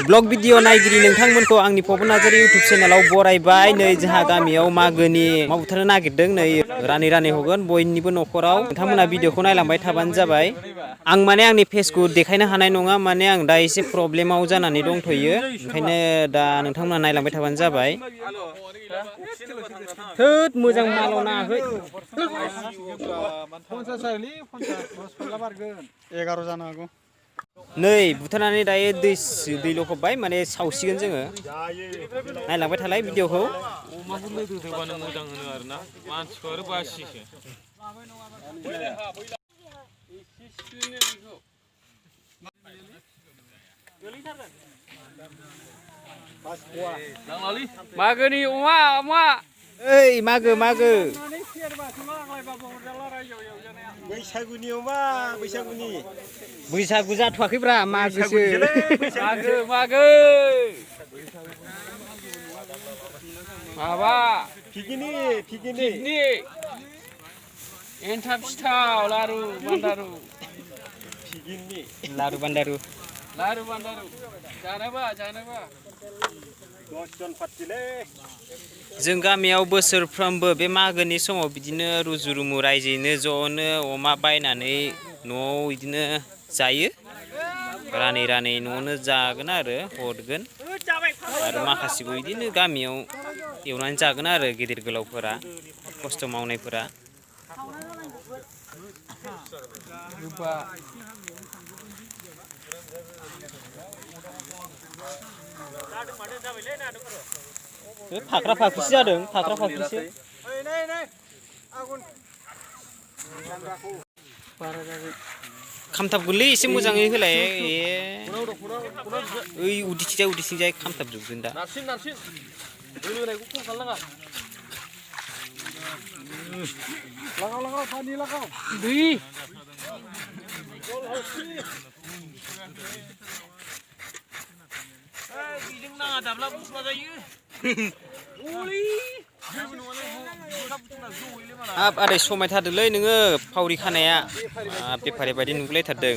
Blog video नायगिरि नोंथांमोनखौ आंनि Paban Narzary YouTube चेनेलाव बरायबाय। नै जोंहा गामियाव मागोनि अमा बुथारनो नागिरदों। नै रानै हगोन बयनिबो न'खराव। नोंथांमोना भिडिअखौ नायलांबाय थाबानो जाबाय। आं माने आंनि फेसखौ देखायनो हानाय नङा, माने आं दा एसे प्रब्लेमाव जानानै दंथ'यो। ओंखायनो दा नोंथांमोना नायलांबाय थाबानो जाबाय। थोद मोजां माल' नाङाखै। 11 जानो हागौ। नै बुथारनानै दायो दै लखबबाय, माने सावसिगोन जोङो। नायलांबाय थालाय भिडिअखौ। अमाखौ लोदोदोबानो मोजां होनो आरोना, मानसिखौ आरो बासियोसो। मागोनि अमा ओइ मागो बैसागुनि अमा, बैसागु जाथ'वाखैब्रा, मागोसो। मागो माबा पिकनिक एन्थाब सिथाव लारु बान्दारु जानोबा 10 जन पार्टिलै। जों गामियाव बोसोरफ्रोमबो बे मागोनि समाव बिदिनो रुजु रुमु रायजोयैनो ज'नो अमा बायनानै न'आव बिदिनो जायो। रानै न'आवनो जागोन आरो हरगोन, आरो माखासेखौ बिदिनो गामियाव एवनानै जागोन आरो गेदेर गोलावफोरा, खस्थ' मावनायफोरा। फाख्रा फाख्रिसो जादों, खामथाब गोरलै एसे मोजाङै होलाय। ओइ उदैथिंजाय खामथाब जोबगोन दा। नारसिन बोलोनायखौ खम खालामनाङा। लागाव पानि लागाव। दै बेजों नाङा दाब्ला बुसुमा जायो। हाब आदै समायथारदोलै नोङो, फावरि खानाया बेफारि बायदि नुगुलायथारदों।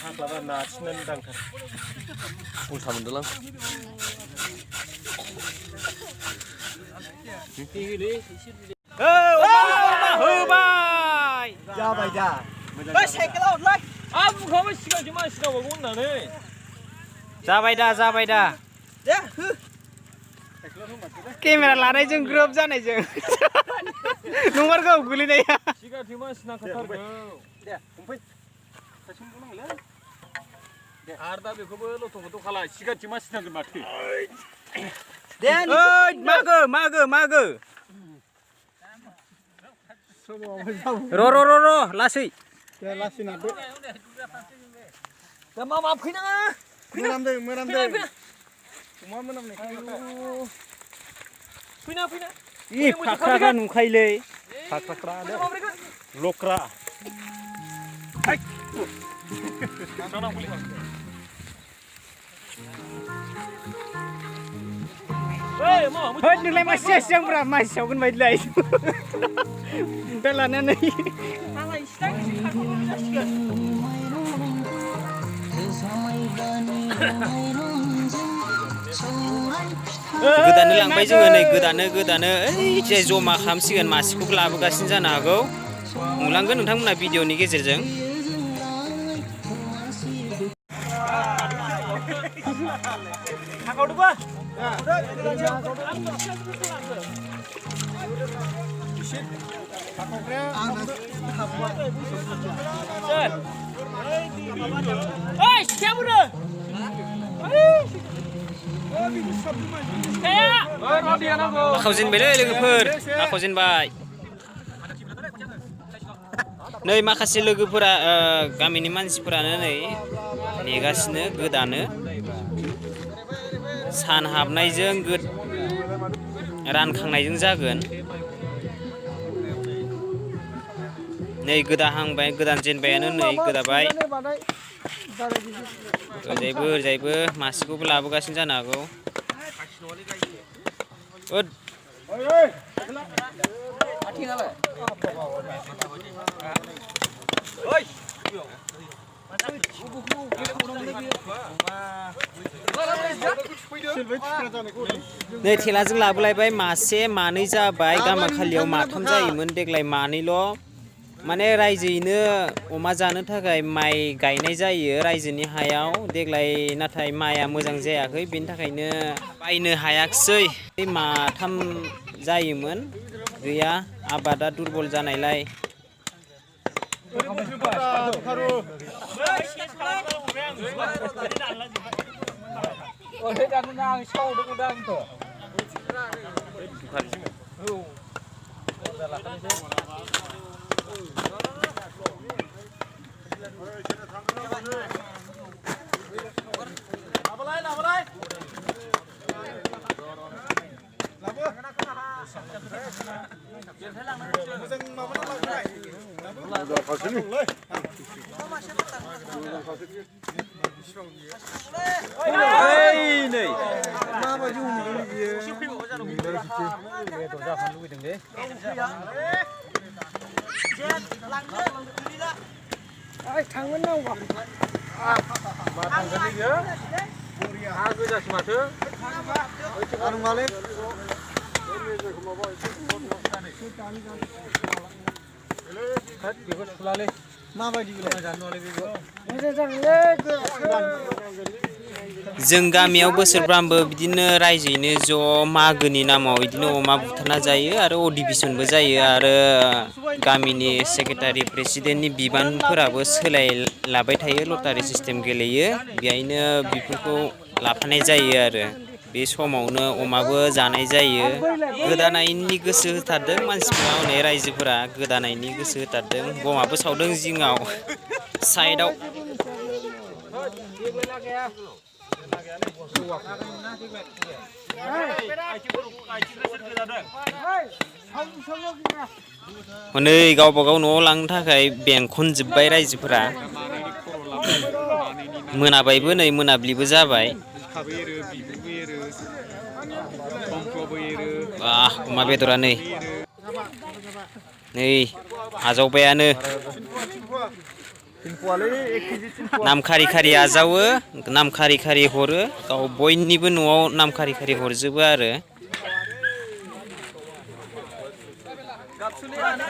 हाग्लाबा नारसिननानै दांथार। उल्था मोनदोंलां। होबाय जाबाय दा। साइकेलाव हरलाय। आं बुंखाबाय सिगांसो मानसि नांबावगौ होननानै। जाबाय दा। केमेरा लानायजों ग्रोब जानायजों नंमारगौ गोलैनाया। सिगांथिं मानसि नांखाथारगौ। आरो दा बेखौबो लथ' खालाय, सिगांथिं मानसि नांगोन माथो। मागो र' लासै। दा मा फैनाङा। मोनामदों। अमा मोनामनाय। फैना। फाख्रा नुखायोलै। लख्रा। नोंलाय मा सिगांब्रा मानसि सावगोन बायदिलाय। लानानै गोदानो लांबाय जोङो, नै गोदानो ओइ जे जमा खालामसिगोन, मासेखौबो लाबोगासिनो जानो हागौ। नुलांगोन नोंथांमोना भिडिअनि गेजेरजों। आखावजेनबायलै लोगोफोर, आखावजेनबाय। नै माखासे लोगोफोरा गामिनि मानसिफोरानो नै नेगासिनो गोदानो। सान हाबनायजों रानखांनायजों जागोन। नै गोदाहांबाय गोदान जेनबायानो नै गोदाबाय ओरैजायबो मासेखौबो लाबोगासिनो जानो हागौ नै थेलाजों लाबोलायबाय मासे मानै जाबाय गामाखालियाव माथाम जायोमोन देग्लाय मानैल' माने रायजोयैनो अमा जानो थाखाय माइ गायनाय जायो रायजोनि हायाव देग्लाय नाथाय माइआ मोजां जायाखै बेनि थाखायनो बायनो हायाखिसै माथाम जायोमोन गैया आबादा दुरबल जानायलाय थांगोन नांगौ मा थांगोन बियो हा गोजासो माथो बेखौ सुलालै माबायदि जों गामियाव बोसोरफ्रामबो बिदिनो रायजोयैनो ज' मागोनि नामाव बिदिनो अमा बुथारना जायो आरो अडिभिसनबो जायो आरो गामिनि सेक्रेटारि प्रेसिडेन्टनि बिबानफोराबो सोलायलाबाय थायो लटारि सिस्टेम गेलेयो बेहायनो बेफोरखौ लाफानाय जायो आरो बे समावनो अमाबो जानाय जायो गोदानायनि गोसो होथारदों मानसिफ्रा हनै रायजोफोरा गोदानायनि गोसो होथारदों बमाबो सावदों जिङाव साइडआव हनै गावबागाव न'आव लांनो थाखाय बेंखनजोब्बाय रायजोफोरा मोनाबायबो नै मोनाब्लिबो जाबाय अमा बेदरा नै आजावबायानो नाम खारि खारि आजावो नाम खारि खारि हरो गाव बयनिबो न'आव नाम खारि खारि हरजोबो आरो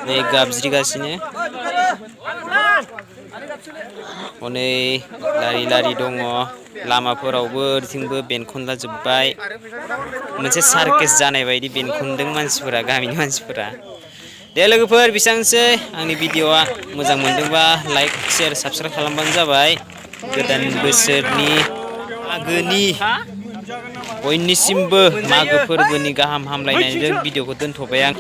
नै गाबज्रिगासिनो हनै लारि लारि दङ लामाफोरावबो ओरैथिंबो बेंखनलाजोब्बाय मोनसे सार्केस जानाय बायदि बेंखनदों मानसिफोरा गामिनि मानसिफोरा दे लोगोफोर बेसेबांसै आंनि भिडिअआ मोजां मोनदोंबा लाइक शेयार साबस्क्राइब खालामबानो जाबाय गोदान बोसोरनि मागोनि बयनिसिमबो मागो फोरबोनि गाहाम हामलायनायजों भिडिअखौ दोनथ'बाय आं